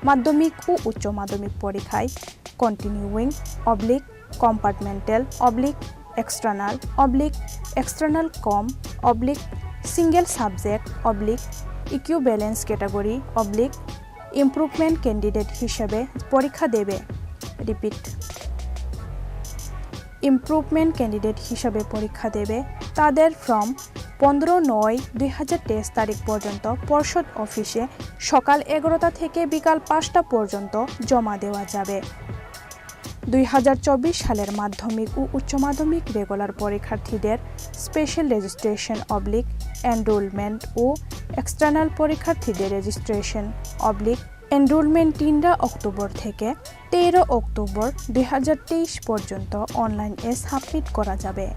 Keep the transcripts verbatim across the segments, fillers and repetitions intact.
Madhyamik o Uccho Madhyamik porikhai continuing oblique compartmental oblique external oblique external com oblique single subject oblique equivalence category oblique improvement candidate হিসাবে পরীক্ষা দেবে। Repeat, improvement candidate হিসাবে পরীক্ষা দেবে। তাদের ফর্ম পনেরো নয় দুই হাজার তেইশ তারিখ পর্যন্ত পর্ষদ অফিসে সকাল এগারোটা থেকে বিকাল পাঁচটা পর্যন্ত জমা দেওয়া যাবে। দুই হাজার চব্বিশ সালের মাধ্যমিক ও উচ্চ মাধ্যমিক রেগুলার পরীক্ষার্থীদের স্পেশাল রেজিস্ট্রেশন অবলিক এনরোলমেন্ট ও এক্সটার্নাল পরীক্ষার্থীদের রেজিস্ট্রেশন অবলিক এনরোলমেন্ট তিনরা অক্টোবর থেকে তেরো অক্টোবর দুই হাজার তেইশ পর্যন্ত অনলাইনে সাবমিট করা যাবে।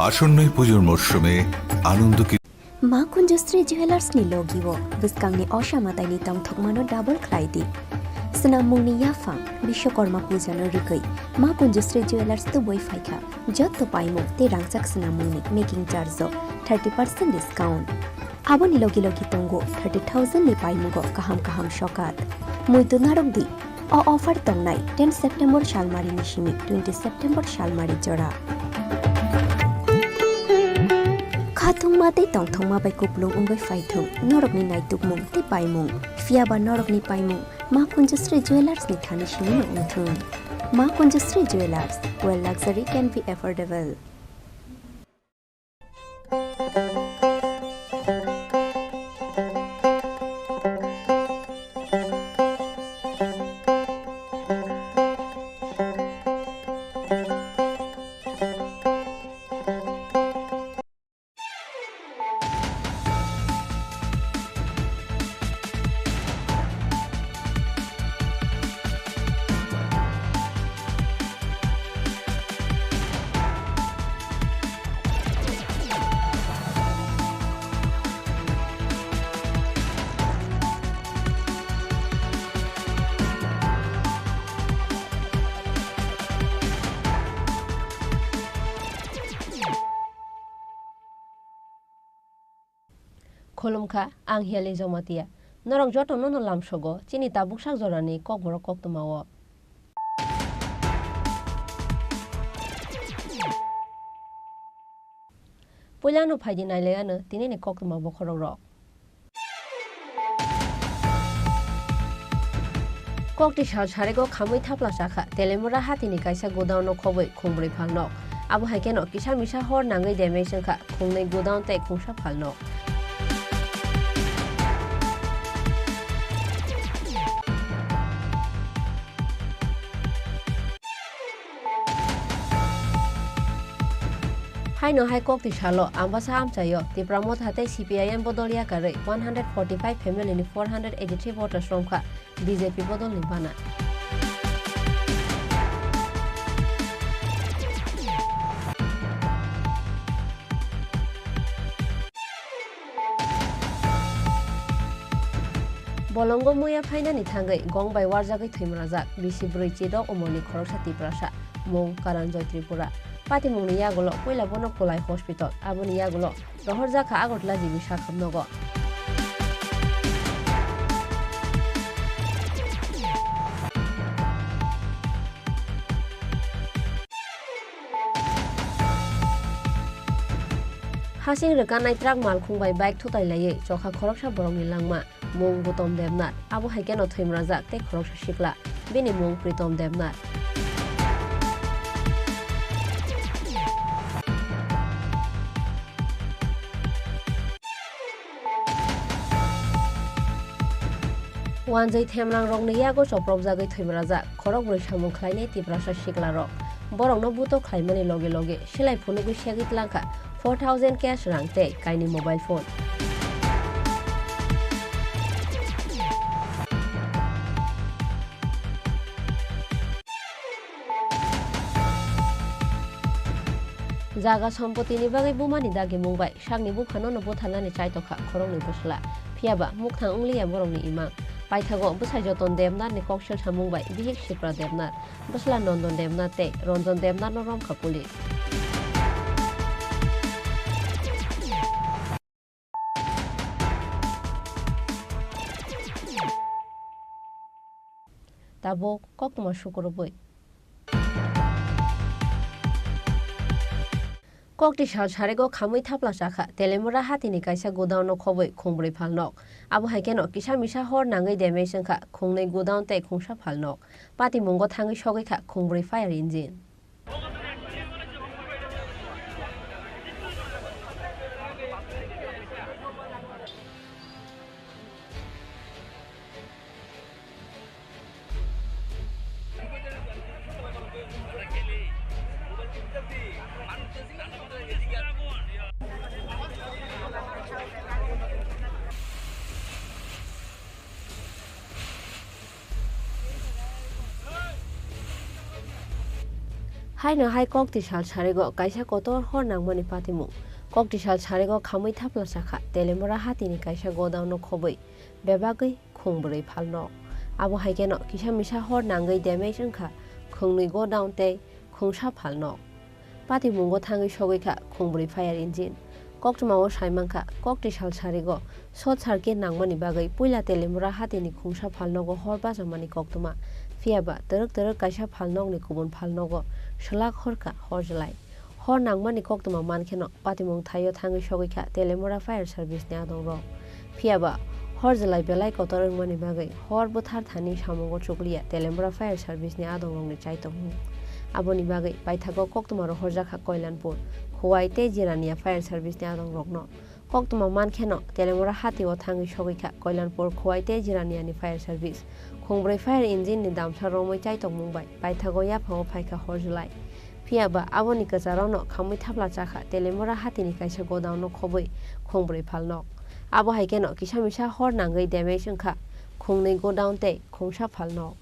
আসন্ন এই পুজোর মরশুমে আনন্দ কি Ma Kunjusri Jewelers ni logi o bwskangni osa mataini tongthokmano double khlai di. Swnam mungni yaphang Bishwakarma puja no rwgwi Ma Kunjusri Jewelers tubui phaikha. Jotto paimung tei rangchak swnam mungni making charge o thirty percent discount. Aboni logi logi tongo thirty thousand ni paimungo kaham kaham sokat. Muitu narwk di, o offer tongnai ten September salmari ni simi twenty September salmari jora. Khathungma tei tongthokma bai kupulung wngwi phaithung norokni naitukmung tei paimung. Phiyaba norokni paimung Ma Kunjusri Jewelers ni thani simi no wngthung. Ma Kunjusri Jewelers, where luxury can be affordable. Khulumkha, ang Hiali Jamatia. Norok joto nono lamsogo chini tabuk sak jorani kokborok koktwmao. Puilano phaidi nailaiano tinini koktwma bokhorokrok. Kokti sal sarego khamwi thapla chakha, Telemura hatini kaisa godown-o khobwi khungbrwi phalnok. Abo hai kheno kisa misa hor nangwi damage wngkha, khungnwi godown tei khungsa phalnok. Haino hai kokti salo Ambasa amchaio Tipra Motha tei C P I M bodol yakarwi one hundred forty-five family ni four hundred eighty-three voters romkha B J P bodolni bana. Bolongo muya phainani thangwi gong bai warjagwi thwimrajak bisi bwrwi chidok umorni khoroksa Tiprasa, mung Karanjoy Tripura. Patimungni yagulo puila bono Kolai Hospital, aboni yagulo rohorjakha Agartala G B sakhamnogo. Hasing rwkanai truck malkhung bai bike thutai laiwi chokha khoroksa borokni langma, mung Gutom Debnath, abo hai kheno thwimrajak tei khoroksa sikla, bini mung Pritom Debnath. Wanjwi themrangrokni yago chopropjagwi thwimrajak khorokbrwi samung khlainai Tiprasa siklarok. Borokno buto khlaimani loge loge silai phunugwi segwi tlangkha four thousand cash rang tei kainwi mobile phone. Jaga sompotini bagwi bumani dagimung bai sakni buphano no butharnani chaitokha khoroknwi bwsla. Phiyaba mukthang wngliya borokni imang. Paithago bwsai Joton Debnath ni koksil samung bai bihik Sipra Debnath, bwsla Nondon Debnath tei Ranjan Debnath no romkha police. Tabuk koktwma sukurubwi. Kokti sal sarego khamwi thapla chakha Telemura hatini kaisa godown no khobwi khungbwrwi phalnok. Abo hai kheno kisa misa hor nangwi damage wngkha khungnwi godown tei khungsa phalnok. Patimungo thangwi sogwi kha khungbwrwi fire engine. Haino hai kokti sal sarego kaisa kotor hor nangmani patimung. Kokti sal sarego khamwi thapla chakha Telemura hatini kaisa godown no khobwi bebagwi khungbwrwi phalnok. Abo hai kheno kisa misa hor nangwi damage wngkha khungnwi godown tei khungsa phalnok. Patimungo thangwi sogwi kha khungbwrwi fire engine. Koktwmao sai mankha, kokti sal sarigo short circuit nangmani bagwi puila Telemura hatini khungsa phalnogo hor bachomani koktwma. Phiyaba twrwk twrwk kaisa phalnokni kubun phalnogo swlak horkha hor jwlai. Hor nangmani koktwma mankheno patimung thaio thangwi sogwi kha Telemura Fire Service ni adongrok. Phiyaba hor jwlai belai kotor wngmani bagwi hor bwthar thani samungo chukliya Telemura Fire Service ni adongrokni chaitokmung. Aboni bagwi paithago koktwma rohorjakha Koilanpur, Khowai tei Jirania Fire Service ni adongrokno. Koktwma mankheno Telemura hatio thangwi sogwi kha Koilanpur, Khowai tei Jiraniani Fire Service. Khungbwrwi fire engine ni damsa romwi chaitokmung bai paithago yaphango phaikha hor jwlai. Phiyaba aboni kwcharokno khamwi thapla chakha Telemura hatini kaisa godown no khobwi khungbwrwi phalnok. Abo hai kheno kisa misa hor nangwi damage wngkha khungnwi godown tei khungsa phalnok.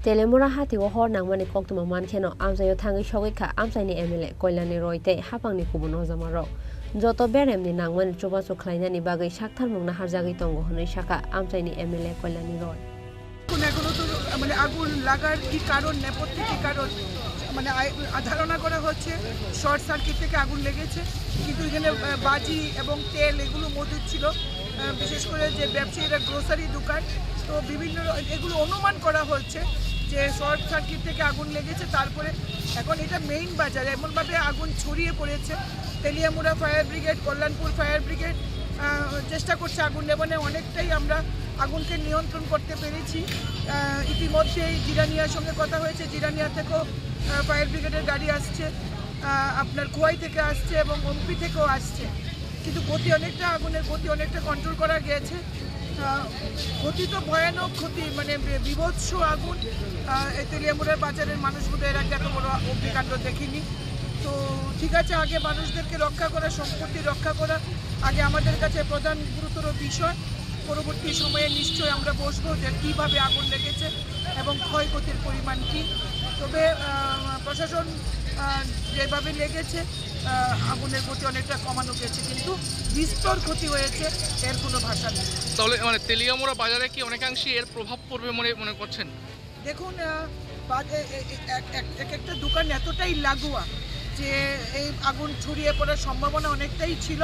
Telemura hatio hor nangmani koktwma mankheno amchaio thangwi sogwi kha amchaini M L A Koilani Roy tei haphangni kubun ojamarok. Joto beremni nangmani chubachu khlainani bagwi saktharmung naharjagwi tongo hwnwi sakha amchaini M L A Koilani Roy. এখন, এখনো তো মানে আগুন লাগার কি কারণ, নেপথ্যে কি কারণ, মানে আই-, আ, ধারণা করা হচ্ছে শর্ট সার্কিট থেকে আগুন লেগেছে, কিন্তু এখানে, আ, বাজি এবং তেল এগুলো মজুদ ছিল। আ, বিশেষ করে যে ব্যবসায়ীরা গ্রোসারি দোকান, তো বিভিন্ন র-, এগুলো অনুমান করা হচ্ছে যে শর্ট সার্কিট থেকে আগুন লেগেছে। তারপরে এখন এটা মেইন বাজার, এমনভাবে আগুন ছড়িয়ে পড়েছে। Teliamura fire brigade, Kalyanpur fire brigade, uh, চেষ্টা করছে আগুন নেভানো। অনেকটাই আমরা আগুনকে নিয়ন্ত্রণ করতে পেরেছি। আহ, ইতিমধ্যেই জিরানিয়ার সঙ্গে কথা হয়েছে, জিরানিয়া থেকেও, আহ, ফায়ার ব্রিগেডের গাড়ি আসছে, আহ, আপনার খোয়াই থেকে আসছে এবং ওমপি থেকেও আসছে। কিন্তু গতি অনেকটা, আগুনের গতি অনেকটা কন্ট্রোল করা গেছে। আহ, ক্ষতি তো ভয়ানক ক্ষতি, মানে বি-, বীভৎস আগুন। আহ, এই তেলিয়ামুড়ার বাজারের মানুষ বোধহয় এর আগে এত বড় অগ্নিকাণ্ড দেখেনি। তো ঠিক আছে, আগে মানুষদেরকে রক্ষা করা, সম্পত্তি রক্ষা করা আগে আমাদের কাছে প্রধান গুরুতর বিষয়। পরবর্তী সময়ে নিশ্চয়ই আমরা বসবো যে কিভাবে আগুন লেগেছে এবং ক্ষয়ক্ষতির পরিমাণ কি। তবে, আহ, প্রশাসন, আহ, যেভাবে লেগেছে, আহ, আগুনের গতি অনেকটা কমানো গেছে, কিন্তু বিস্তর ক্ষতি হয়েছে, এর কোনো ভাষা নেই। তাহলে মানে তেলিয়ামুড়া বাজারে কি অনেকাংশে এর প্রভাব পড়বে মনে, মনে করছেন? দেখুন, আহ, বাজ-, এ-, এ-, এ-, এক, এক, এক একটা দোকান এতটাই লাগোয়া যে এই আগুন ছড়িয়ে পড়ার সম্ভাবনা অনেকটাই ছিল,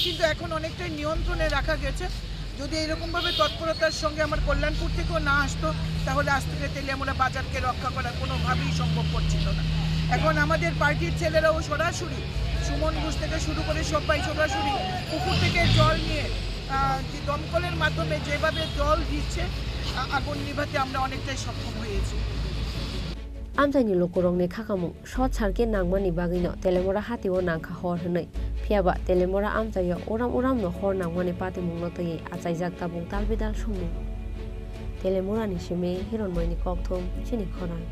কিন্তু এখন অনেকটাই নিয়ন্ত্রণে রাখা গেছে। যদি এরকমভাবে তৎপরতার সঙ্গে আমার কল্যাণপুর থেকেও না আসতো, তাহলে আজ থেকে তেলিয়ামুড়া বাজারকে রক্ষা করা কোনোভাবেই সম্ভবপর ছিল না। এখন আমাদের পার্টির ছেলেরাও সরাসরি, সুমন ঘোষ থেকে শুরু করে সবাই সরাসরি পুকুর থেকে জল নিয়ে, আহ, যে দমকলের মাধ্যমে যেভাবে জল দিচ্ছে, আ-, আগুন নিভাতে আমরা অনেকটাই সক্ষম হয়েছি। Amchaini lukurokni khakamung short circuit nangmani bagwino Telemura hatio nangkha hor hwnwi. Phiyaba Telemura amchaio uram uramno hor nangmani patimungno twiwi achaijak tabuk dalbidal songmung. Telemurani simi Hironmoini kokthum chini khorang.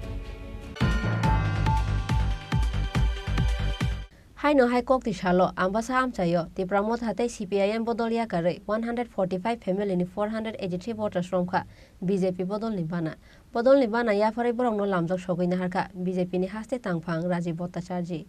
Haino hai kokti salo Ambasa amchaio Tipra Motha tei C P I M bodol yakarwi one hundred forty-five family ni four hundred eighty-three voters romkha B J P bodolni bana. Bodolni bana yapharwi borokno lamjak sogwi naharkha B J P ni haste tangphang Rajiv Bhattacharjee.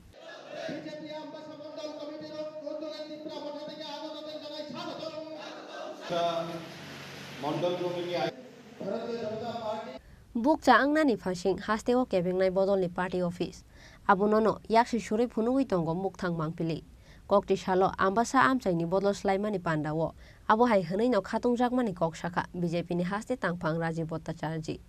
Bukcha wngnani phasing hasteo kebengnai bodolni party office. Abonono yaksi surwi phunugwi tongo mukthang mangpili. Kokti salo Ambasa amchaini bodol swlaimani pandao abo hai hwnwino khatungjakmani kok sakha B J P ni haste tangphang Rajiv Bhattacharjee.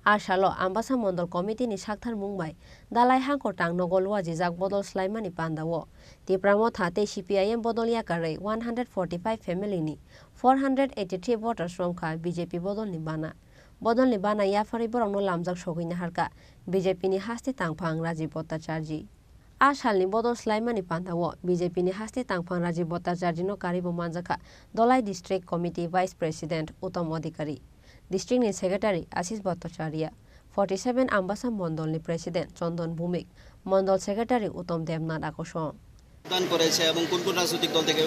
A salo Ambasa Mondol Committee ni sakthar mung bai Dalai Hangkor tang nogo luajijak bodol swlaimani pandao Tipra Motha tei C P I M bodol yakarwi one hundred forty-five family ni four hundred eighty-three voters romkha B J P bodolni bana. Bodolni bana yapharwi borokno lamjak sogwi naharkha B J P ni haste tangphang Rajiv Bhattacharjee. A salni bodol swlaimani pandao B J P ni haste tangphang Rajiv Bhattacharjee no karibo manjakha Dhalai District Committee Vice President Uttam Adhikari, District ni Secretary Ashish Bhattacharya, forty seven Ambasa Mondol ni President Chandan Bhumik, Mondol Secretary Uttam Debnath akosong. যোগদান করেছে এবং কোন কোন রাজনৈতিক দল থেকে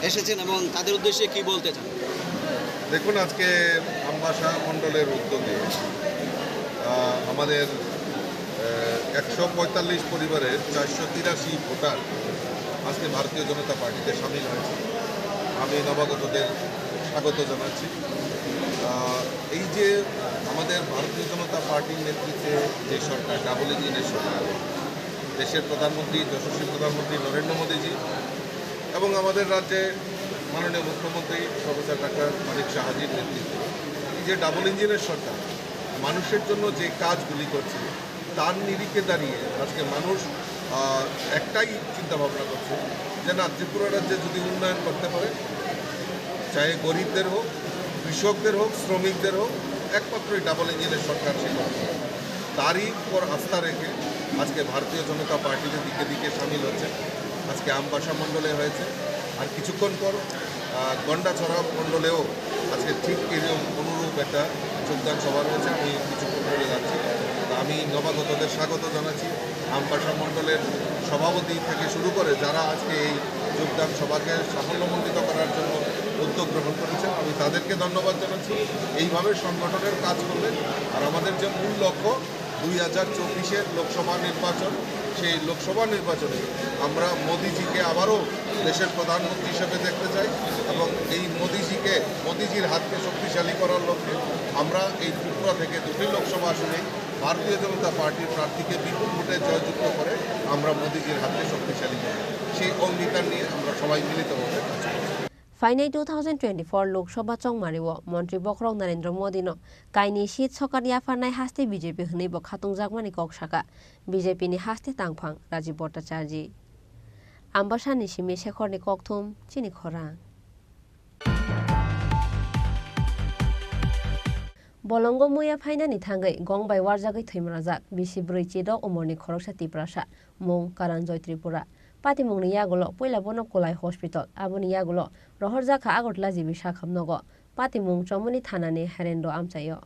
এসেছেন এবং তাদের উদ্দেশ্যে কি বলতে চান? দেখুন, আজকে আমবাসা মণ্ডলের উদ্যোগে, আহ, আমাদের, আহ, একশো পঁয়তাল্লিশ পরিবারের চারশো তিরাশি ভোটার আজকে ভারতীয় জনতা পার্টিতে সামিল হয়েছে। আমি নবাগতদের স্বাগত জানাচ্ছি। আহ, এই যে আমাদের ভারতীয় জনতা পার্টির নেতৃত্বে যে সরকার, ডাবল ইঞ্জিনের সরকার, দেশের প্রধানমন্ত্রী, যশস্বী প্রধানমন্ত্রী নরেন্দ্র মোদীজি এবং আমাদের রাজ্যে মাননীয় মুখ্যমন্ত্রী প্রফেসর ডক্টর মানিক সাহাজির নেতৃত্বে এই যে ডাবল ইঞ্জিনের সরকার মানুষের জন্য যে কাজগুলি করছে, তার নিরিখে দাঁড়িয়ে আজকে মানুষ, আহ, একটাই চিন্তা ভাবনা করছে যে না, ত্রিপুরা রাজ্যে যদি উন্নয়ন করতে পারে, চাহে গরিবদের হোক, কৃষকদের হোক, শ্রমিকদের হোক, একমাত্র এই ডাবল ইঞ্জিনের সরকার সেই করতে পারে। তারই উপর আস্থা রেখে আজকে ভারতীয় জনতা পার্টিতে দিকে দিকে সামিল হচ্ছে। আজকে আমবাসা মণ্ডলে হয়েছে, আর কিছুক্ষণ পর, আহ, গন্ডাছড়া মণ্ডলেও আজকে ঠিক এরকম অনুরূপ একটা যোগদান সভা রয়েছে। আমি কিছুক্ষণ পরে যাচ্ছি। তা আমি নবাগতদের স্বাগত জানাচ্ছি। আমবাসা মণ্ডলের সভাপতি থেকে শুরু করে যারা আজকে এই যোগদান সভাকে সাফল্যমণ্ডিত করার জন্য উদ্যোগ গ্রহণ করেছেন, আমি তাদেরকে ধন্যবাদ জানাচ্ছি। এইভাবে সংগঠনের কাজ করলে, আর আমাদের যে মূল লক্ষ্য দুই হাজার চব্বিশের লোকসভা নির্বাচন, সেই লোকসভা নির্বাচনে আমরা মোদিজিকে আবারও দেশের প্রধানমন্ত্রী হিসেবে দেখতে চাই এবং এই মোদিজিকে, মোদিজির হাতকে শক্তিশালী করার লক্ষ্যে আমরা এই ত্রিপুরা থেকে দুটি লোকসভা আসনেই ভারতীয় জনতা পার্টির প্রার্থীকে বিপুল ভোটে জয়যুক্ত করে আমরা মোদিজির হাতকে শক্তিশালী করব। সেই অঙ্গীকার নিয়ে আমরা সবাই মিলিতভাবে কাজ করব। Phainai two thousand twenty-four Lok Sabha chongmario Montri Bokhorok Narendra Modi no kaini seat sokar yapharnai haste B J P hwnwi bo khatungjakmani kok sakha B J P ni haste tangphang Rajiv Bhattacharjee. Ambasani simi Shekhor ni kokthum chini khorang. Bolongo muya phainani thangwi gong bai warjagwi thwimrajak bisi bwrwi chidok umorni khoroksa Tiprasa, mung Karanjoy Tripura. Patimungni yagulo puila bono Kolai Hospital, aboni yagulo rohorjakha Agartala G B sakham nogo, patimung Chomoni thanani Herendra amchaio.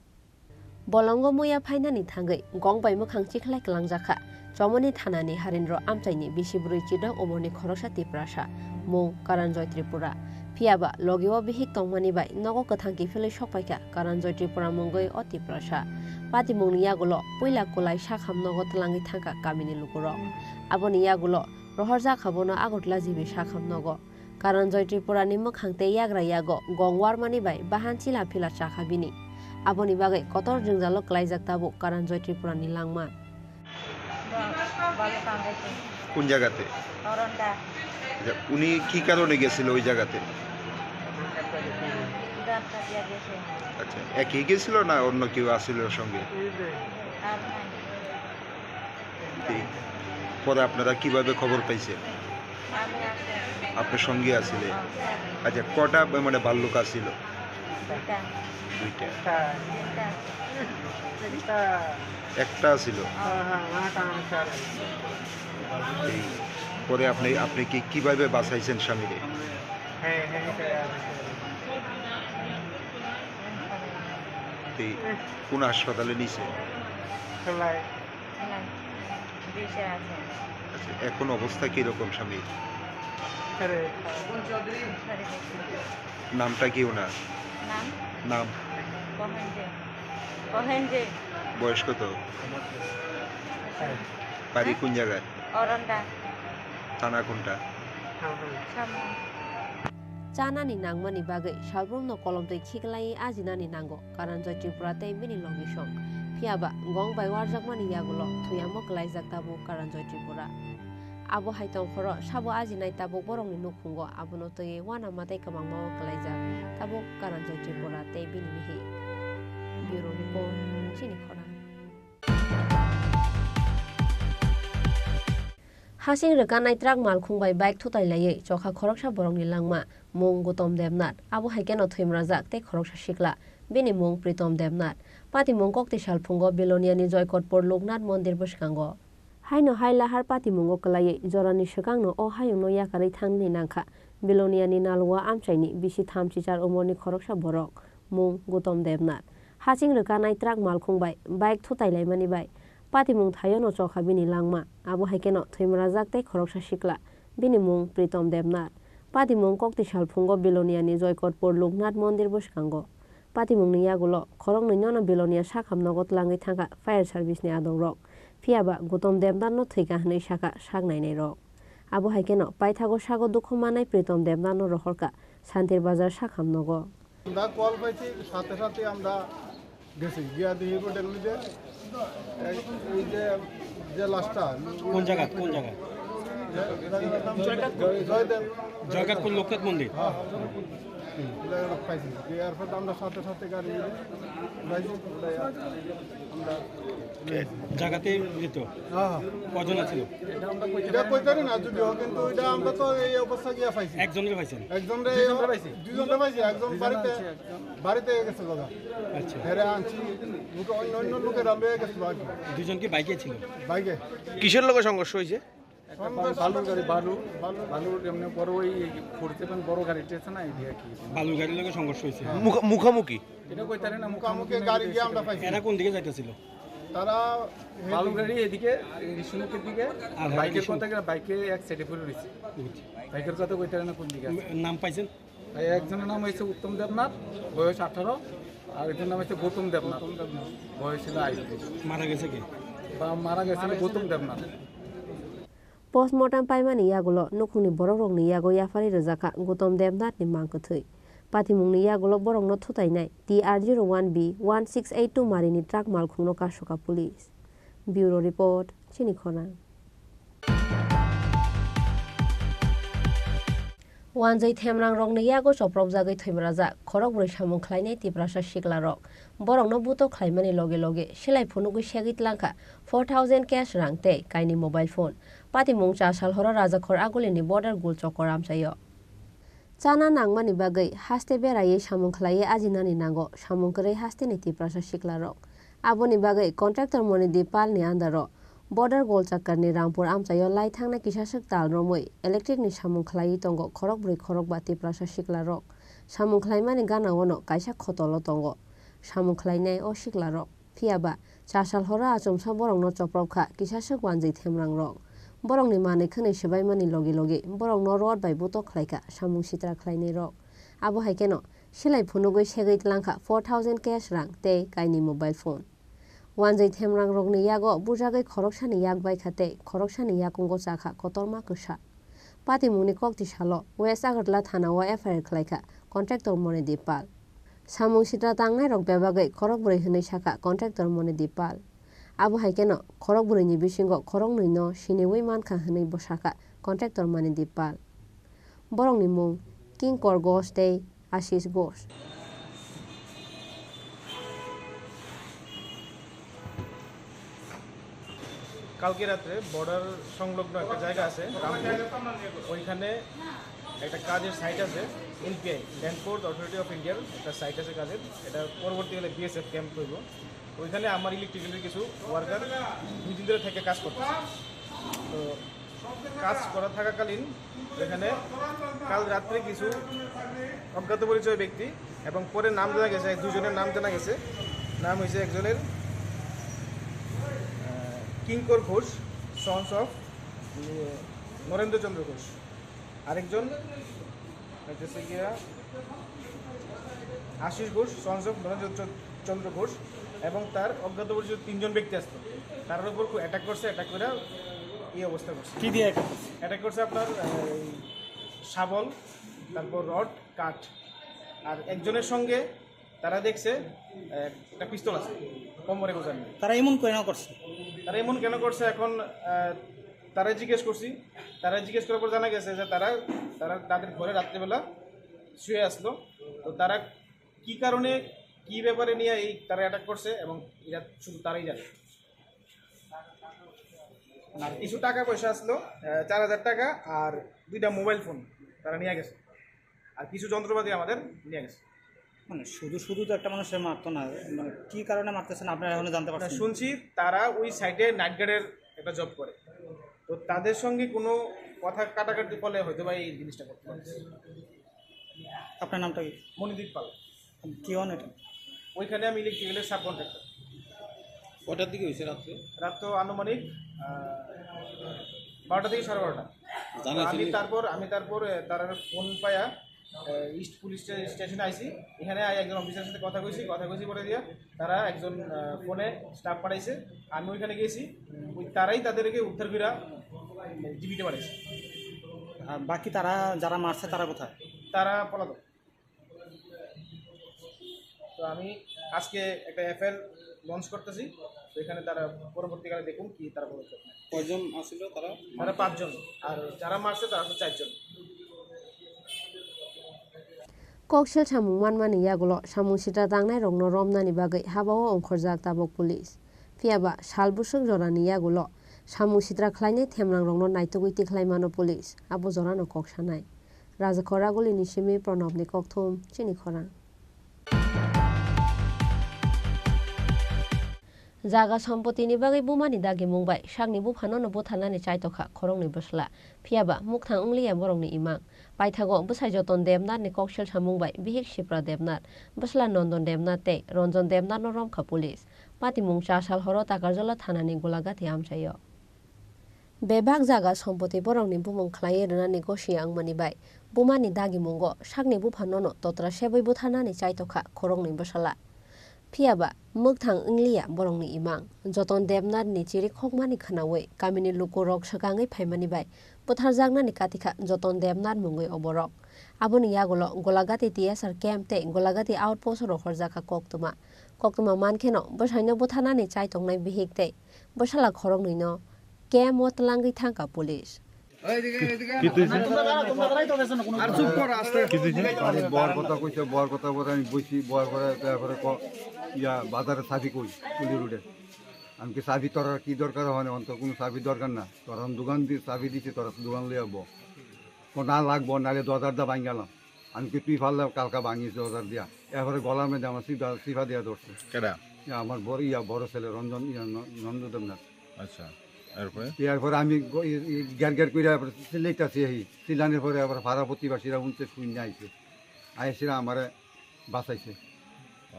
Bolongo muya phainani thangwi gong bai mwkhang chikhlai kwlangjakha Chomoni thanani Harendra amchaini bisi bwrwi chidok umorni khoroksa Tiprasa, mung Karanjoy Tripura. Phiyaba logio bihik tongmani bai nogo kwthang kiphilwi sokpaikha Karanjoy Tripura mungwi o Tiprasa. Patimungni yagulo puila Kolai sakham nogo twlangwi thangkha kamini lukurok. Aboni yagulo rohorjakha bono Agartala G B sakham nogo. Karanjoy Tripurani mwkhang tei yagra yago gong warmani bai bahan chila phila chakha bini. Aboni bagwi kotor jwngjalo klaijak tabuk Karanjoy Tripurani langma. কোন জায়গাতে? অরণডাঙ্গা। আচ্ছা, উনি কি কারণে গেছিল ওই জায়গাতে? ধান কাটিয়া গেছে। আচ্ছা, একাই গেছিল না অন্য কেউ আছিল ওর সঙ্গে? আর নাই। এই পরে আপনারা কিভাবে খবর পাইছেন? আমি আছি। আপনার সঙ্গে আছিলেন? হ্যাঁ। আচ্ছা, কটা মানে ভাল্লুক আছিল? দুইটা। দুইটা। একটা। তিনটা। একটা। একটা ছিল? হ্যাঁ, হ্যাঁ, ওনাটা আমার খেয়াল আছে। এই পরে আপনি, আপনি কি, কিভাবে বাঁচাইছেন স্বামীরে? হ্যাঁ, হ্যাঁ, হ্যাঁ। এই কোন হাসপাতালে নিছে? খোলাই। না, দেশে আছে। আচ্ছা, এখন অবস্থা কিরকম স্বামীর? আরে। নামটা কি ওনার? নাম? নাম? কহেন যে। কহেন যে। বয়স কত? হ্যাঁ। বাড়ি কোন জায়গায়? অরন্ডা। থানা কোনটা? হ্যাঁ, হ্যাঁ। সামনে। Chanani nangmani bagwi salbrumno kolomtwi khiklaiwi ajinani nango Karanjoy Tripura tei bini logisong. Phiyaba gong bai warjakmani yagulo thwiyamo klaijak tabuk Karanjoy Tripura. Abo hai tongphoro sabo ajinai tabuk borokni nukhungo abono twiwi uanama tei kwmangmao klaijak tabuk Karanjoy Tripura tei bini bihik. Bureau Report, Chini Khorang. Hasing rwkanai truck malkhung bai bike thutai laiwi chokha khoroksa borokni langma, mung Gutom Debnath, abo hai kheno thwimrajak tei khoroksa sikla, bini mung Pritom Debnath. Patimung kokti salphungo Biloniani Joykotpur Loknath Mondir bwskango. Haino hai lahar patimungo kwlaiwi jorani swkangno o hayungno yakarwi thangnani nangkha Biloniani Nalua amchaini bisi thamchi char umorni khoroksa borok, mung Gutom Debnath. Hasing rwkanai truck malkhung bai bike thutai laimani bai patimung thaiono chokha bini langma. Abo hai kheno thwimrajak tei khoroksa sikla, bini mung Pritom Debnath. Patimung kokti salphungo Biloniani Joykotpur Loknath Mondir bwskango. Patimungni yagulo khoroknwinono Bilonia sakham nogo tlangwi thangkha fire service ni adongrok. Phiyaba Gutom Debnathno thwikha hwnwi sakha sak nainairok. Abo hai kheno paithago sago dukhu manai Pritom Debnathno rohorkha Santir Bazar sakham nogo. আমরা কল পাইছি, সাথে সাথে আমরা গেছি, গিয়া দেখি রোডের মধ্যে এই, এই যে, যে লাশটা, কোন জায়গা, কোন জায়গা? জয়দেব। জয়দেব। জয়দেবপুর লোকনাথ মন্দির। হ্যাঁ, হ্যাঁ। পাইছি। এরপর আমরা সাথে সাথে গাড়ি নিয়ে যাইছি। আমরা এ, জায়গাতে মৃত? হ্যাঁ, হ্যাঁ। কজন আছিল? এটা কইতারি না যদিও, কিন্তু এটা আমরা তো এই অবস্থা গিয়া পাইছি। একজনরে পাইছেন? একজনরে, দুইজনরে পাইছি। দুইজনরে পাইছি, একজন দুইজন বাড়িতে, আছে, একজন। বাড়িতে গেছে দাদা। আচ্ছা। হেরে আনছি, লোকে অন্য, অন্য লোকেরা লয়ে গেছিল আর কি। দুইজন কি বাইকে ছিল? বাইকে। কিসের লগে সংঘর্ষ হয়েছে? একটা বালুর গাড়ি, বালু, বালুর এমনি বড় ওই ফোর সেভেন বড় গাড়ি আছে না, এই দিয়ে আর কি। বালুর গাড়ির লগে সংঘর্ষ হয়েছে। মুখা-, মুখামুখি? এটা কইতারি না, মুখামুখি মুখামুখি গাড়ি না গিয়ে আমরা পাইছি। এরা কোন দিকে যাইতেছিল? তারা বালুর গাড়ি এদিকে, এই বিষ্ণুমুখীর দিকে, আর বাইকের কথা গেলে বাইকে এক সাইডে পড়ে রয়েছে। বুঝছি। বাইকের কথা কইতারি না কোন দিকে আছে। নাম পাইছেন? এই একজনের নাম হচ্ছে উত্তম দেবনাথ, বয়স আঠারো, আর একজনের নাম হচ্ছে গৌতম দেবনাথ, বয়স হলো আইত্রিশ। মারা গেছে কে? বা মারা গেছে হলো গৌতম Debnath. Postmortem paimani yagulo nukhungni borokrokni yago yapharwi rwjakha Gutom Debnathni mang kwthwi. Patimungni yagulo borokno thutainai T R zero one B one six eight two marini truck malkhungno kasukha police. Bureau Report, Chini Khorang. Wanjwi themrangrokni yago chopropjagwi thwimrajak khorokbrwi samung khlainai Tiprasa siklarok. Borokno buto khlaimani loge loge silai phunugwi segwi tlangkha four thousand cash rang tei kainwi mobile phone. Patimung cha sal horo Rajakhor Agulini border Gulchokor amchaio. Chana nangmani bagwi haste beraiwi samung khlaiwi ajinani nango samung kwrwi hasteni Tiprasa siklarok. Aboni bagwi contractor Monidip Palni andaro border Golchakkarni Rampur amchaio lai thangnai kisaswk tal romwi electricni samung khlaiwi tongo khorokbrwi khorokba Tiprasa siklarok. Samung khlaimani ganaono kaisa khotolo tongo samung khlainai o siklarok. Phiyaba, cha sal horo achomsa borokno chopropkha kisaswk wanjwi themrangrok. Borokni manwi khwnwi swbaimani logi logi borokno rod bai butok khlaikha samung sitra khlainairok. Abo hai kheno silai phunugwi segwi tlangkha four thousand cash rang tei kainwi mobile phone. Wanjwi themrangrokni yago bujagwi khoroksani yak baikha tei khoroksani yakungo chakha kotorma kwsa. Patimungni kokti salo West Agartala thanao F I R khlaikha contractor Monidip Pal. Samung sitra tangnairok bebagwi khorokbrwi hwnwi sakha contractor Monidip Pal. Abo hai kheno khorokbrwini bisingo khoroknwino siniwi mankha hwnwi bo sakha contractor Monidip Pal. Borokni mung Kinkor Ghosh tei Ashish Ghosh. কালকে রাত্রে বর্ডার সংলগ্ন একটা জায়গা আছে রামপুর, ওইখানে একটা কাজের সাইট আছে, NPI, land force authority of ইন্ডিয়ার একটা সাইট আছে কাজের, এটা পরবর্তীকালে বিএসএফ ক্যাম্প করবো। ওইখানে আমার ইলেকট্রিক্যালের কিছু ওয়ার্কার দুই দিন ধরে থেকে কাজ করতেছে। তো কাজ করা থাকাকালীন এখানে কাল রাত্রে কিছু অজ্ঞাত পরিচয় ব্যক্তি এবং পরে নাম জানা গেছে, এক দুজনের নাম জানা গেছে, নাম হয়েছে একজনের, আহ, কিঙ্কর ঘোষ, সন্স অফ নরেন্দ্র চন্দ্র ঘোষ। আরেকজন হইতেছে গিয়া আশিস ঘোষ, সন্স অফ নরেন্দ্র চ-, চন্দ্র ঘোষ, এবং তার অজ্ঞাত পরিচিত তিনজন ব্যক্তি আসতো। তার উপর খুব অ্যাটাক করছে, অ্যাটাক করে এই অবস্থা করছে। কি দিয়ে অ্যাটাক করছে? অ্যাটাক করছে আপনার, আহ, এই শাবল, তারপর রড, কাঠ। আর একজনের সঙ্গে তারা দেখছে, আহ, একটা পিস্তল আছে কোমরে গোজানো। তারা এমন কেন করছে? তারা এমন কেন করছে? এখন, আহ, তারা জিজ্ঞেস করছি, তারা জিজ্ঞেস করার পর জানা গেছে যে তারা, তারা তাদের ঘরে রাত্রিবেলা শুয়ে আসলো। তো তারা কি কারণে, কি ব্যাপারে নিয়ে এই তারা অ্যাটাক করছে এবং এটা শুধু তারাই জানে। আর কিছু টাকা পয়সা আসলো, আহ, চার হাজার টাকা আর দুইটা মোবাইল ফোন তারা নিয়ে গেছে, আর কিছু যন্ত্রপাতি আমাদের নিয়ে গেছে। মানে শুধু শুধু তো একটা মানুষের মারতো না, মানে কি কারণে মারতেছেন আপনারা এখনো জানতে না, পারছেন? শুনছি তারা ওই সাইডে নাইট গার্ডের একটা জব করে, তো তাদের সঙ্গে কোনো কথা কাটাকাটি ফলে হয়তো বা এই জিনিসটা করতে পারে। আপনার নামটা কি? মনিদীপ পাল। কি হন এটা? ওইখানে আমি ইলেকট্রিক্যালের সাব কন্ট্রাক্টর। কটার দিকে হয়েছে রাত্রে? রাত তো আনুমানিক, আহ, বারোটা থেকে সাড়ে বারোটা। জানা তো আমি ছিল? তারপর, আমি তারপর, আহ, তার ফোন পায়া, আহ, ইস্ট পুলিশ স্টে-, স্টেশনে আইছি। এখানে আই একজন অফিসারের সাথে কথা কইছি, কথা কইছি পরে দিয়া তারা একজন, আহ, ফোনে স্টাফ পাঠাইছে। আমি ওইখানে গেছি, ওই তারাই তাদেরকে উদ্ধার কইরা, উম, জিবিতে পাঠাইছে। আর বাকি তারা যারা মারছে তারা কোথায়? তারা পলাতক। তো আমি আজকে একটা এফআইআর লঞ্চ করতেছি, তো এখানে তারা পরবর্তীকালে দেখুন কি তারা পদক্ষেপ নেয়। কয়জন আছিল তারা? তারা পাঁচজন, আর যারা মারছে তারা তো চারজন। Koksil samung manmani yagulo samung sitra tangnai rokno romnani bagwi habao ongkhorjak tabok police. Phiya ba sal bwswk jorani yagulo samung sitra khlainai themrang rokno naitugwi tikhlai mano police, abo jorano kok sanai. Rajakhor Ragulini simi Pranobni kokthum chini khorang. Jaga sompotini bagwi bumani dagimung bai sakni buphano no butharnani chaitokha khoroknwi bwsla, phiya ba mukthang wngliya borokni imang. Paithago bwsai Joton Debnathni koksil samung bai bihik Sipra Debnath, bwsla Nondon Debnath tei Ronjon Debnathno romkha police. Patimung cha sal horo Takarjala thanani Golagati amchaio. Bebak jaga sompoti borokni bumung khlaiwi rwnani gosi wngmani bai bumani dagimungo sakni buphanono totra sebwi butharnani chaitokha khoroknwi bwsala. Phiya ba mwkthang wngliya borokni imang. Joton Debnathni chirikhokmani khwnawi kamini lukurok swkangwi phaimani bai butharjaknani katikha Joton Debnath mungwi oborok. Aboni yagulo Golagati T S R camp tei Golagati outpost rohorjakha koktwma. Koktwma mankheno bwsaino butharnani chaitongnai bihik tei bwsala khoroknwino camp o twlangwi thangkha police. কি তুই? আর চুপ কর, আস্তে। কি তুই? আমি বর কথা কইছে, বর কথা বলে আমি বইছি, বর করে তারপরে ক-, ইয়া, বাজারে চাবি কই, কুলি রোডে। আমি কি চাবি তোর আর কি দরকার হয় না, অন্তত কোনো চাবি দরকার না। তোর আমি দোকান দিয়ে চাবি দিছি, তোর দোকান লইয়া বো। ও না লাগবো, নাহলে দরজাটা ভাঙালাম। আমি কি তুই পারলে কালকা ভাঙিস দরজার দিয়া। এরপরে গলার মধ্যে আমার সিফা, সিফা দিয়া ধরছে। কেডা? ইয়া, আমার বড়, ইয়া, বড় ছেলে রঞ্জন, ইয়া, ন-, নন্দ দেবনাথ। আচ্ছা, এরপরে? এরপরে আমি গ-, ই, ই, গ্যার গ্যার করে আবার চিল্লাইতাছি এই। চিল্লানোর পরে আবার পাড়া প্রতিবেশীরা শুনছে, শুনে আইছে। আইসে আমারে বাঁচাইছে।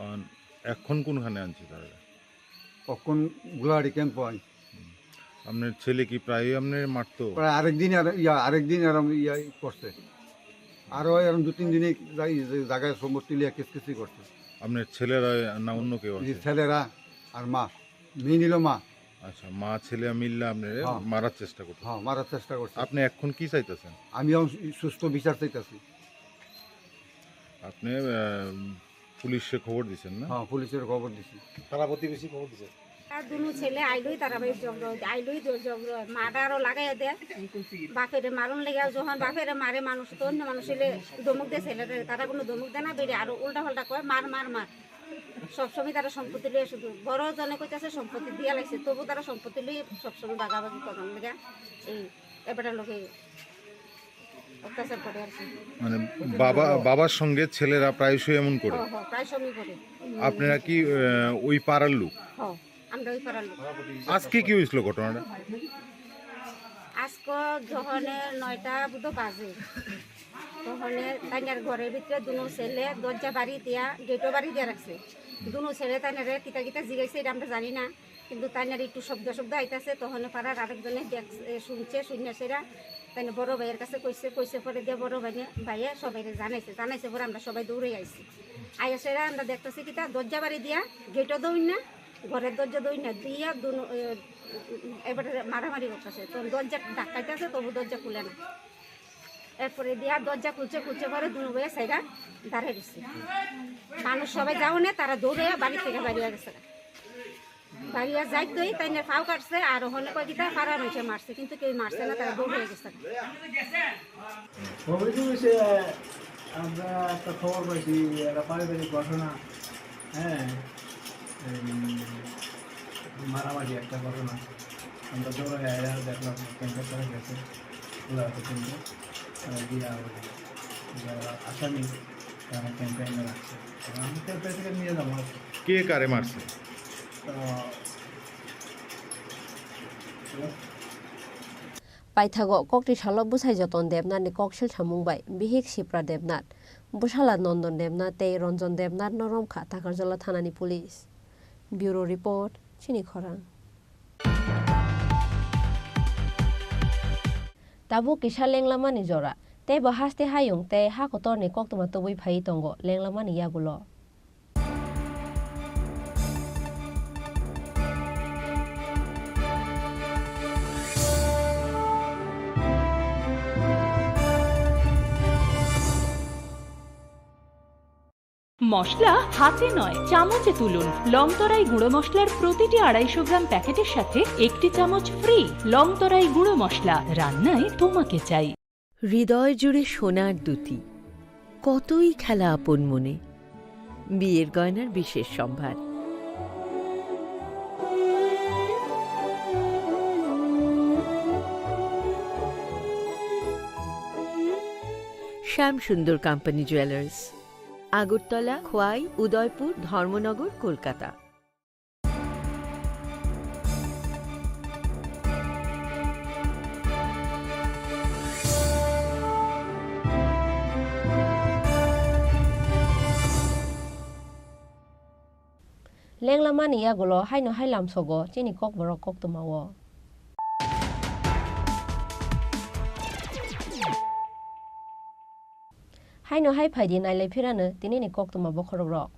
আন-, এখন কোনখানে আনছে তারা? এখন গুলাহাটি ক্যাম্প হয়। হুম। আপনার ছেলে কি প্রায়ই আপনার মারতো? প্রায় আরেকদিন আর, ইয়া, আরেকদিন এরম ইয়া করছে। আরো এরম দু তিন দিনে যাই, যে জায়গায় সম্পত্তি লিয়ে কিসকিসি করছে। আপনার ছেলেরা না অন্য কেউ এই আছে? ছেলেরা আর মা, মেয়ে নিল মা। আচ্ছা, মা ছেলে মিললে আপনারে হ্যাঁ। মারার চেষ্টা করতো? হ্যাঁ, মারার চেষ্টা করছে। আপনি এখন কি চাইতেছেন? আমি এখন সুস্থ বিচার চাইতেছি। আপনি, আহ, পুলিশে খবর দিছেন না? হ্যাঁ, পুলিশের খবর দিছি। পাড়া প্রতিবেশী খবর দিছে। আর দুনো ছেলে আইলোই তারা ভাই ঝগড়া হইতে, আইলোই দো-, ঝগড়া হয়। মার্ডারও লাগাইয়া দেয়। বাপেরে মারুন লেগে যখন বাপেরে মারে মানুষ, তো অন্য মানুষ হইলে ধমক দেয় ছেলেরে, তারা কোনো ধমক দেয় না, বেরিয়ে আরো উল্টা পাল্টা কয়, "মার, মার, মার।" সবসময় তারা সম্পত্তি লইয়া শুধু বড় জনে কইতাছে সম্পত্তি দিয়া লাগছে, তবু তারা সম্পত্তি লইয়া সবসময় বাগাবাগি করার লেগে এই এবারটার লোকে অত্যাচার করে আর কি। মানে বাবা, বাবার সঙ্গে ছেলেরা প্রায়শই এমন করে? হ্যাঁ, হ্যাঁ, প্রায় সময় করে। আপনারা কি, আহ, ওই পাড়ার লোক? হ্যাঁ, আমরা ওই পাড়ার লোক। আজকে কি হয়েছিল ঘটনাটা? আজকে যখন নয়টা বুধ বাজে, তখনে তাইনার ঘরের ভিতরে দুনো ছেলে দরজা বাড়ি দিয়া, গেটও বাড়ি দিয়া রাখছে। দুনো ছেলে তাইনারে কিতা কিতা জিগাইছে, এটা আমরা জানি না, কিন্তু তাইনার একটু শব্দ শব্দ আইতাছে। তখনে পাড়ার আরেকজনে দেখ-, এ, শুনছে, শুনিয়া সেরা তাইনা বড় ভাইয়ের কাছে কইছে, কইছে পরে দিয়ে বড় ভাইয়ে, ভাইয়ে সবাইরে জানাইছে, জানাইছে পরে আমরা সবাই দৌড়ে আইছি। আইয়া সেরা আমরা দেখতেছি কিতা দরজা বাড়ি দিয়া, গেটও দৌড় না, ঘরের দরজা দৌড় না দিয়া দুনো, এ, এবারে মারামারি করতেছে। তো দরজা ধাক্কাইতেছে, তবু দরজা খুলে না। এরপরে দিয়া দরজা খুলছে, খুলছে পরে দুনো ভাইয়ে সাইডা দাঁড়ায় গেছে। মানুষ সবাই যাওনে, তারা দৌড়ে বাড়ি থেকে বাড়িয়া গেছে। বাড়িয়া যাইতই তাইনার ফাও কাটছে, আর ওখানে কয় কিতা পাড়ার মানুষে মারছে, কিন্তু কেউ মারছে না, তারা দৌড়ে গেছে। খবর কি হয়েছে? আমরা একটা খবর পাইছি, একটা পারিবারিক ঘটনা, হ্যাঁ, এই মারামারি একটা ঘটনা। আমরা দৌড়ে আয়া দেখলাম, ক্যাম্পের তরফ গেছে, খোলা আছে ক্যাম্পে। তারা গিয়ে আবার যারা আসামি, তারা ক্যাম্পে এনে রাখছে। তো আমরা ক্যাম্পে থেকে নিয়ে যাবো আর কি। কে কারে মারছে? তো, hello? Paithago kokti salo bwsai Joton Debnath ni kok sil samung bai bihik Sipra Debnath, bwsala Nondon Debnath tei Ronjon Debnath no romkha Takarjala thana ni police. Bureau report, Chini Khorang. Tabuk kisa lenglamani jora, tei bo haste hayung tei ha kotorni koktwma tubui phaiwi tongo lenglamani yagulo. মশলা হাতে নয়, চামচে তুলুন। লংতরাই গুঁড়ো মশলার প্রতিটি আড়াইশো গ্রাম প্যাকেটের সাথে একটি চামচ ফ্রি। লংতরাই গুঁড়ো মশলা, রান্নায় তোমাকে চাই। হৃদয় জুড়ে সোনার দুতি, কতই খেলা আপন মনে। বিয়ের গয়নার বিশেষ সম্ভার। শ্যাম সুন্দর কোম্পানি জুয়েলার্স, আগরতলা, খোয়াই, উদয়পুর, ধর্মনগর, Kolkata. Lenglamani yagulo haino hai lamsogo chini kokborok koktwmao. Haino hai phaidi nailai phirano tinini koktwma bokhorokrok.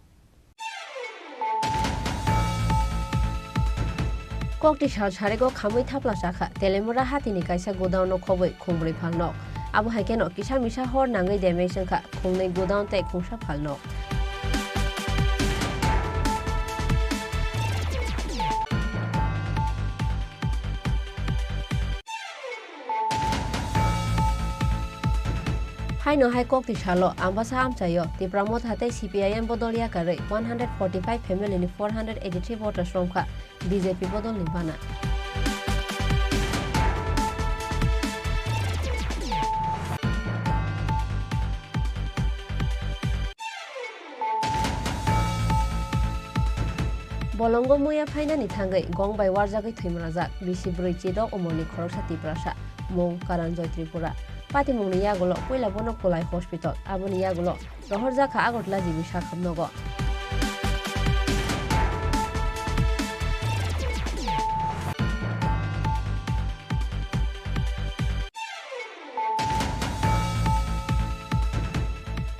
Kokti sal sarego khamwi thapla chakha, Telemura hatini kaisa godown-o khobwi khungbrwi phalnok. Abo hai kheno kisa misa hor nangwi damage wngkha khungnwi godown tei khungsa phalnok. Haino hai kokti salo Ambasa amchaio Tipra Motha tei C P I M bodol yakarwi one hundred forty-five family ni four hundred eighty-three voters romkha B J P bodolni bana. Bolongo muya phainani thangwi gong bai warjagwi thwimrajak bisi bwrwi chidok umorni khoroksa Tiprasa, mung Karanjoy Tripura. Patimungni yagulo puila bono Kolai Hospital, aboni yagulo rohorjakha Agartala G B sakhamnogo.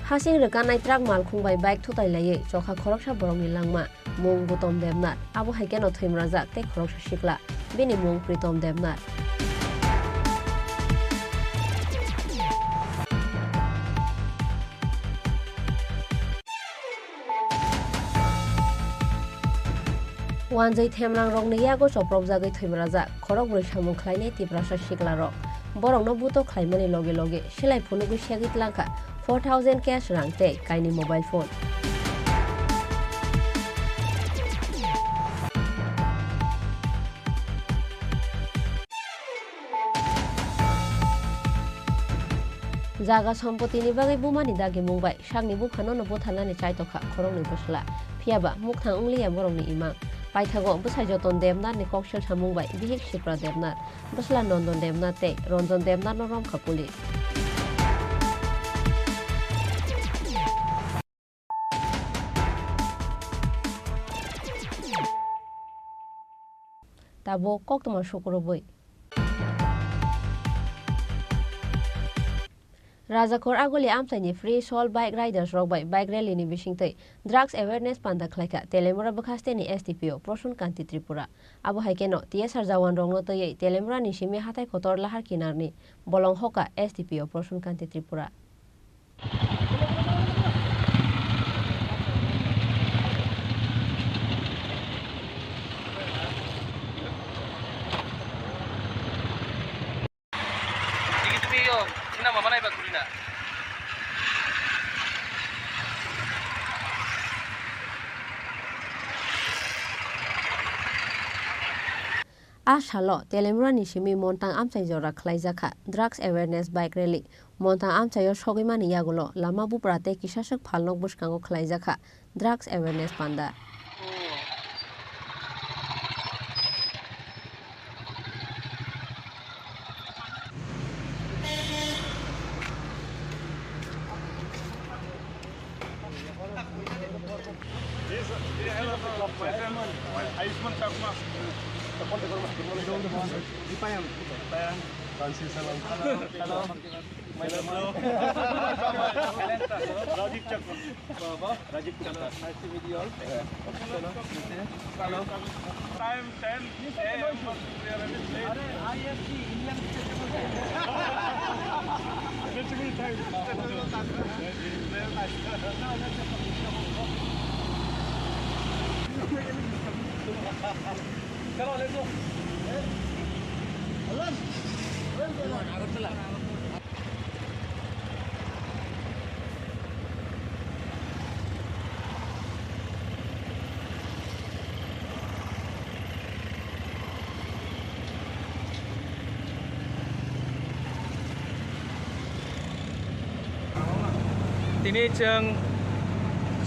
Hasing rwkanai truck malkhung bai bike thutai laiwi chokha khoroksa borokni langma, mung Gutom Debnath, abo hai kheno thwimrajak tei khoroksa sikla, bini mung Pritom Debnath. Wanjwi themrangrokni yago chopropjagwi thwimrajak khorokbrwi samung khlainai Tiprasa siklarok. Borokno buto khlaimani loge loge silai phunugwi segwi tlangkha four thousand cash rang tei kainwi mobile phone. Jaga sompotini bagwi bumani dagimung bai sakni buphano no butharnani chaitokha khoroknwi bwsla, phiyaba mukthang wngliya borokni imang. Paithago bwsai Joton Debnathni koksil samung bai bihik Sipra Debnath, bwsla Nondon Debnath tei Ronjon Debnathno romkha police. Tabuk koktwma sukurubwi. Rajakhor Aguli amchaini Free Soul Bike Riders rok bai bike rally ni bisingtwi drugs awareness panda khlaikha Telemura bwkhasteni S D P O Prosun Kanti Tripura. Abo hai kheno T S R jawan rokno twiwi Telemura ni simi hathai kotor lahar kinarni bolong hoka S D P O Prosun Kanti Tripura. A salo Telemura ni simi Montang amchai jora khlaijakha drugs awareness bike rally. Montang amchaio sogwi mani yagulo lama bupra tei kisaswk phalnok bwskango khlaijakha drugs awareness panda. Ayushman Chakma. Dipayan. Dipayan. Hello. Hello. Rajiv Chakma. Rajiv Chakma. Nice to meet you all. Hello. Hello. Time ten A M. Are, I S T, Indian Festival Day. Festival time. Festival time. Chalo, let's go. Alan. Agartala. Tini chwng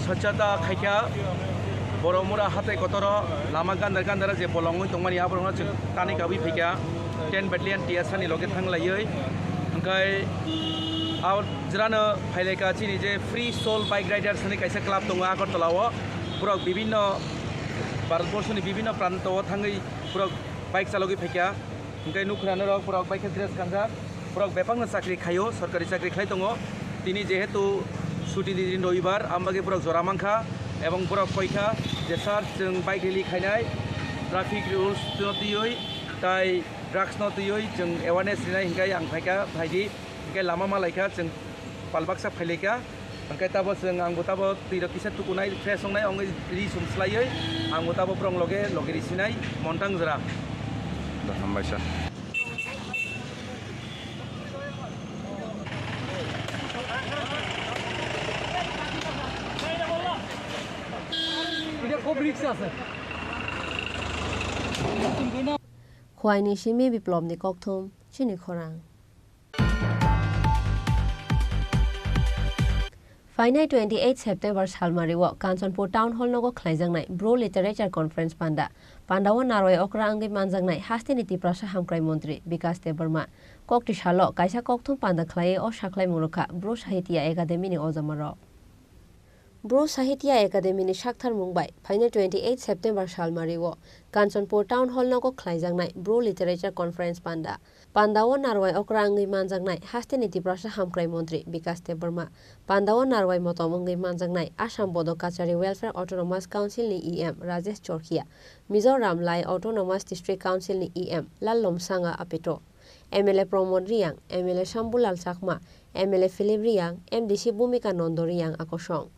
swchhata khaikha, Boromura hatai kotoro lama gandar gandar je bolongwi tongmani aborokno chwng tani kabwi phaikha, ten battalion T S R ni loge thanglaiwi. Hwnkhe a jwrano phailaikha chini je Free Soul Bike Riders hinwi kaisa club tongo Agartala o. Borok bibinno Bharatborsoni bibinno pranto o thangwi borok bike chalogwi phaikha. Hwnkhe nukhrano rok borok bai khe dress kanjak, borok bebakno chakri khaio, sorkari chakri khlai tongo. Tini jehetu chuti ni din robibar, ambagwi borok jora mankha, ebong borok koikha je, "Sir, chwng bike rally khainai, traffic rules no twiwi, tai drugs no twiwi chwng awareness rinai," hwnkhe ang phaikha, phaidi, hwnkhe lama malaikha, chwng pal baksa phailaikha. Hwnkhe tabo chwng, angbo tabo twi rok kisa tukunai, fresh wngnai, wngwi ri sum swlaiwi, angbo tabo borok loge loge ri sinai, Montang jora. Da, hambai sir. Khwai ni simi Biplop ni kokthum, chini khorang. Phainai twenty eight September salmari o Kanchanpur Town Hall nogo khlaijaknai Bru Literature Conference panda. Panda o narwai okra wngwi manjaknai hasteni Tiprasa Hamkrai Montri Bikas Debbarma. Kokti salo kaisa kokthum panda khlaiwi o sakhlaimung rwkha Bru Sahitya Academy ni ojamarok. Bru Sahitya Academy ni saktharmung bai phainai twenty eight September salmari o Kanchanpur Town Hall nogo khlaijaknai Bru Literature Conference panda. Panda o narwai okra wngwi manjaknai hasteni Tiprasa Hamkrai Montri Bikas Debbarma, panda o narwai motom wngwi manjaknai Assam Bodo Kachari Welfare Autonomous Council ni E M Rajesh Chorkhia, Mizoram Lai Autonomous District Council ni E M Lallomsanga Apeto, M L A Pramod Reang, M L A Shambulal Chakma, M L A Philip Reang, M D C Bhumika Nondo Reang akosong.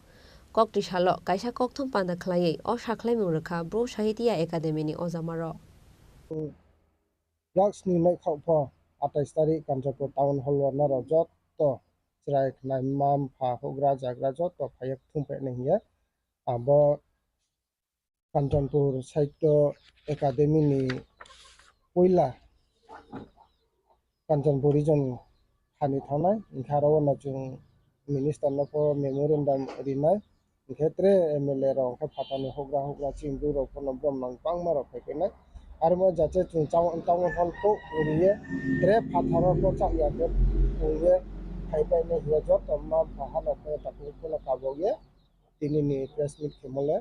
Kokti salo kaisa kokthum panda khlaiwi o sakhlaimung rwkha Bru Sahitya Academy ni ojamarok. Drugs ni noikhaupho atais tarik Kanchanpur Town Hall o norok joto chwrai khwnai mma mpha houhgra jagra joto phaiya thum phainai hiya. Abo Kanchanpur Sahitya Academy ni puila Kanchanpur region thani thangnai, hinkhe aro no chwng minister no pho memorandum rinai, hinkhe tre M L A rok hinkhe phatar ni houhgra houhgra chini bwrwi rok pho no borom nang bangma rok phai phainai. Aro mo jache chwng town, town hall kok riye tre phatar o pho chak ya khe phai painai hiya joto ma pha hano khe takni kheno kabok ye tini ni press meet khe mole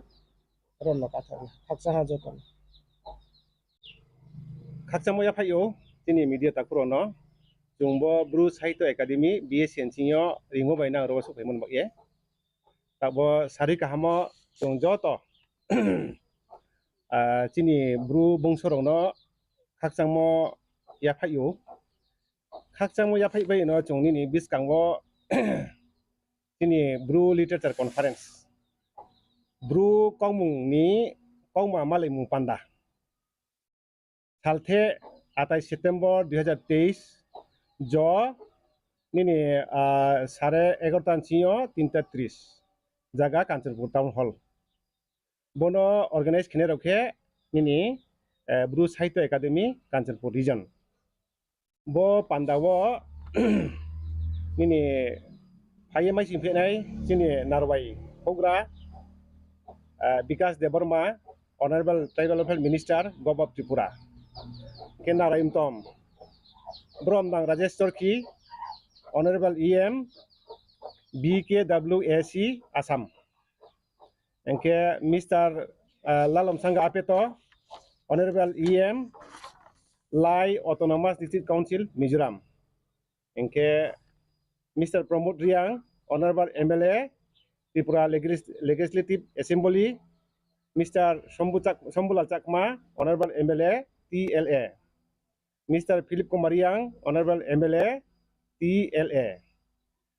ron no kathok khaksa ha joto no. Khakchangma yaphaio chini media takhurokno. Chwngbo Bru Sahitya Academy, B S C N singyo ringo bai nang rogo sokphaimani bagwi. Tabo sari kahamo chwng joto, ah, chini Bru bongsorokno khakchangmo yaphaio. Khakchangmo yaphai baino chwng nini bwskango chini Bru Literature Conference, Bru kokmungni kokma malaimung panda. Salthe atais September dui hazar teis, jo nini, ah, sare egarota ni singyo tinta tris, jaga Kanchanpur Town Hall. Bono organize khenai rok khe nini, eh, Bru Sahitya Academy, Kanchanpur Region. Bo pandao nini phaiye maising phenai chini Narwai Hougra, eh, Bikash Debbarma, Honorable Tribal Welfare Minister, Govt of Tripura. Khe Narai Umtom, Bromdang Rajesh Chorki, Honorable E M, B K W A C, Assam. Hingkhe Mister, ah, Lalomsanga Apeto, Honorable E M, Lai Autonomous District Council, Mizoram. Hingkhe Mister Pramod Reang, Honorable M L A, Tripura Legis-, Legislative Assembly, Mister Shombu Chak-, Shambulal Chakma, Honorable M L A, T L A, Mister Philip Kumar Reang, Honorable M L A, T L A,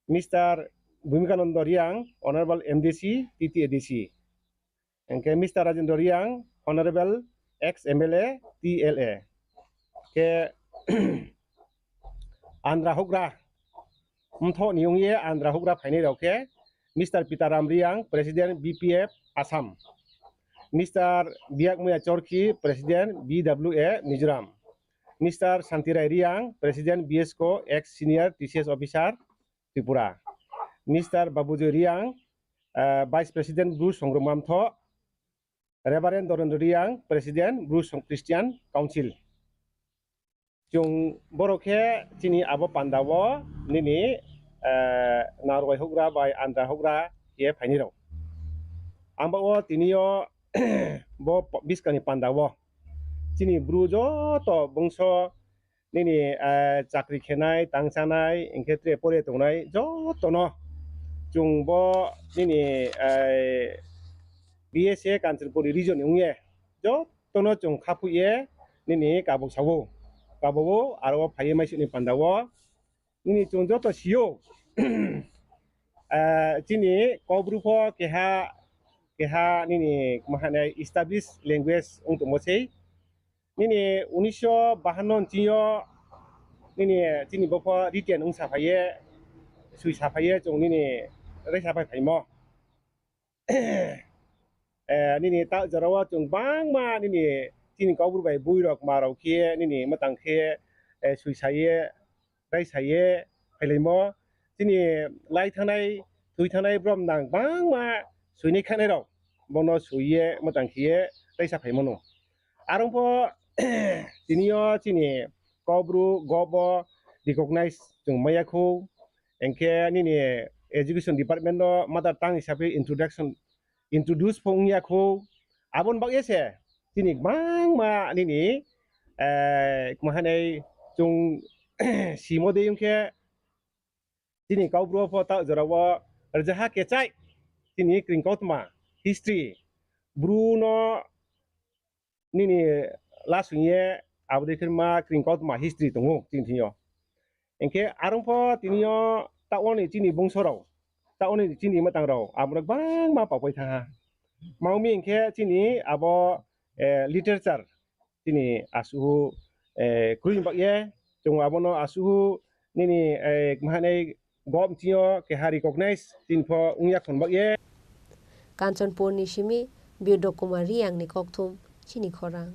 Mister Bhumikananda Reang, Honorable M D C, T T A D C. Hingkhe Mister Rajendra Reang, Honorable ex M L A, T L A. Khe Andhra Hougra, mtho ni wngye Andhra Hougra phainai rok khe Mister Pitaram Reang, President B P F Assam, Mister Biakmuya Chorki, President B W A Mizoram, Mister Santirai Reang, President B S C O, ex Senior T C S Officer, Tripura, Mister Babujoy Reang, eh, Vice President Bru Songrongma Mtho, Reverend Dorendra Reang, President Bru Song-, Christian Council. Chwng borok khe chini abo pandao nini, eh, Narwai Hougra bai Andhra Hougra khe phainai rok. Ang bo o tini o bo bwskangni pandao chini Bru joto bongso nini, eh, chakri khenai, tang chanai, hingkhe tre pore tongnai jotono chwng bo nini, eh, B S A Kanchanpur region ni wngye jotono chwng kha phuye nini kabuk sao, kabuk o aro phaiye maisini pandao nini chwng joto sio, eh, chini Kokbru pho keha, keha nini ma hwnai established language wng tongmo sei. Nini unisho bahanno ni singyo nini chini bopho written wng saphaiye, sui saphaiye chwng nini raisa pai phaimo. Eh, nini ta jorao chwng bangma nini chini Kokbru bai bwirok marok khe nini mwtang khe, eh, sui saiye, raisa ye phailaimo. Chini lai thanai, thwi thanai borok nang bangma suinai khanai rok bono suiye mwtang khiye raisa phaimano. Arongpho tini o chini Kokbru gobo recognize chwng maya khu, hingkhe nini education department no mother tongue hisabe introduction introduce pho wngya kho. Aboni bagwi se chini kwbangma nini, eh, ma hwnwi chwng simo de wngkhe chini Kokbru pho ta jorao rwjaha kechai chini kwrwng koktma history Bru no nini last wngye abo de khe ma kwrwng koktma history tongo chini thwio. Hingkhe arongpho tini o ta oni chini bongso rok, ta oni chini mwtang rok, abo rok bangma papai thangha. Maumi hingkhe chini abo, eh, literature chini asuhu, eh, kwrwi bagye, chwng abono asuhu nini, eh, ma hwnwi gom chio keha recognize chini pho wngya khon bagye. Kanchanpur ni simi Birdo Kumar Reang ni kokthum chini khorang.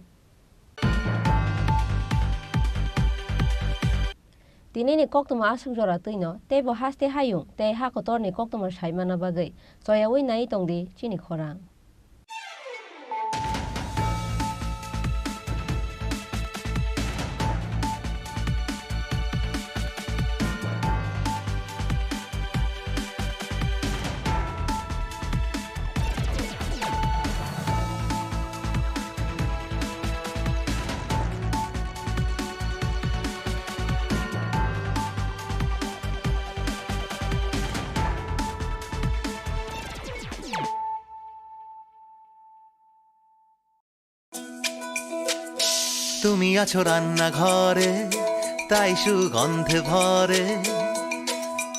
Tini ni koktwma aswk jora twino, tei bo haste hayung tei ha kotor ni koktwma sai mana bagwi choyaui nai tong di chini khorang. তুমি আছো রান্নাঘরে, তাই সুগন্ধে ভরে।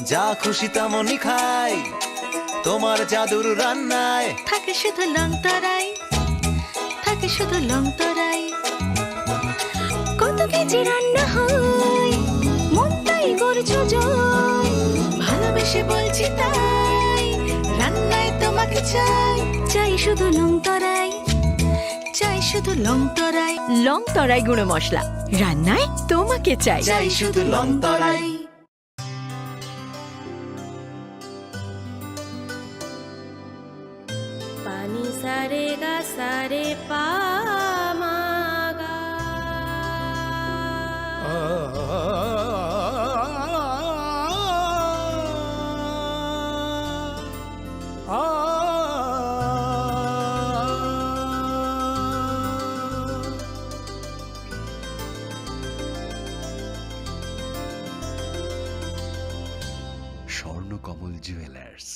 যা খুশি তেমনই খাই, তোমার জাদুর রান্নায়। থাকে শুধু লংতরাই, থাকে শুধু লংতরাই। কত কেজি রান্না হয়, মনটাই করছো জয়। ভালোবেসে বলছি তাই, রান্নায় তোমাকে চাই। চাই শুধু লংতরাই, চাই শুধু লংতরাই। লংতরাই গুঁড়ো মশলা, রান্নায় তোমাকে চাই। চাই শুধু Longtharai. Pani sare ga sare pa ma ga. Swarnakamal জুয়েলার্স।